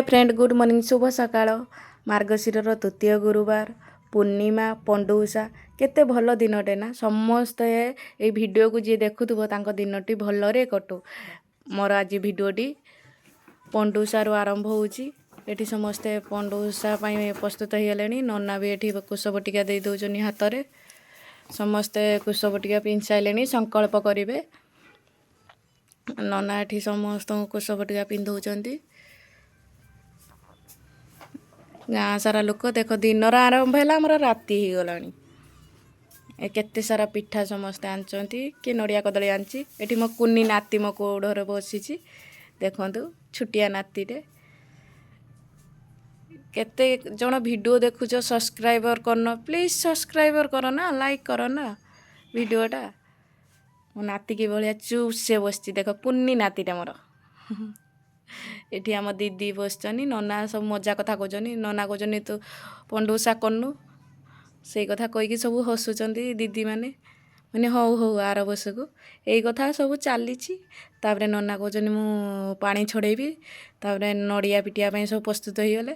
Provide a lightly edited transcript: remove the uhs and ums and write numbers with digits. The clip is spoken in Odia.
ହାଏ ଫ୍ରେଣ୍ଡ, ଗୁଡ଼୍ ମର୍ଣ୍ଣିଂ, ଶୁଭ ସକାଳ। ମାର୍ଗଶିରର ତୃତୀୟ ଗୁରୁବାର, ପୂର୍ଣ୍ଣିମା, ପଣ୍ଡୁଉଷା, କେତେ ଭଲ ଦିନଟେ ନା? ସମସ୍ତେ ଏଇ ଭିଡ଼ିଓକୁ ଯିଏ ଦେଖୁଥିବ, ତାଙ୍କ ଦିନଟି ଭଲରେ କଟୁ। ମୋର ଆଜି ଭିଡ଼ିଓଟି ପଣ୍ଡୁଉଷାରୁ ଆରମ୍ଭ ହେଉଛି। ଏଠି ସମସ୍ତେ ପଣ୍ଡୁଉଷା ପାଇଁ ପ୍ରସ୍ତୁତ ହେଇଗଲେଣି। ନନା ବି ଏଠି କୁଶବଟିକା ଦେଇ ଦେଉଛନ୍ତି ହାତରେ। ସମସ୍ତେ କୁଶବଟିକା ପିନ୍ଧି ସାରିଲେଣି, ସଂକଳ୍ପ କରିବେ। ନନା ଏଠି ସମସ୍ତଙ୍କୁ କୁଶବଟିକା ପିନ୍ଧଉଛନ୍ତି। ଗାଁ ସାରା ଲୋକ ଦେଖ। ଦିନର ଆରମ୍ଭ ହେଲା, ଆମର ରାତି ହେଇଗଲାଣି। ଏ କେତେ ସାରା ପିଠା ସମସ୍ତେ ଆଣିଛନ୍ତି, କିଏ ନଡ଼ିଆ କଦଳୀ ଆଣିଛି। ଏଠି ମୋ କୁନି ନାତି ମୋ କୋଡ଼ରେ ବସିଛି, ଦେଖନ୍ତୁ, ଛୋଟିଆ ନାତିଟେ। କେତେ ଜଣ ଭିଡ଼ିଓ ଦେଖୁଛ, ସବସ୍କ୍ରାଇବର କରୁନ? ପ୍ଲିଜ୍ ସବସ୍କ୍ରାଇବର କର ନା, ଲାଇକ୍ କର ନା ଭିଡ଼ିଓଟା। ମୋ ନାତିକି ଭଳିଆ ଚୁପ୍ ସେ ବସିଛି ଦେଖ, କୁନି ନାତିଟା ମୋର। ଏଠି ଆମ ଦିଦି ବସିଛନ୍ତି, ନନା ସବୁ ମଜା କଥା କହୁଛନ୍ତି। ନନା କହୁଛନ୍ତି, ତୁ ପଣ୍ଡୁସା କରନୁ। ସେଇ କଥା କହିକି ସବୁ ହସୁଛନ୍ତି ଦିଦିମାନେ, ମାନେ ହଉ ହଉ, ଆର ବର୍ଷକୁ। ଏଇ କଥା ସବୁ ଚାଲିଛି। ତାପରେ ନନା କହୁଛନ୍ତି, ମୁଁ ପାଣି ଛଡ଼େଇବି। ତାପରେ ନଡ଼ିଆ ପିଟିବା ପାଇଁ ସବୁ ପ୍ରସ୍ତୁତ ହେଇଗଲେ।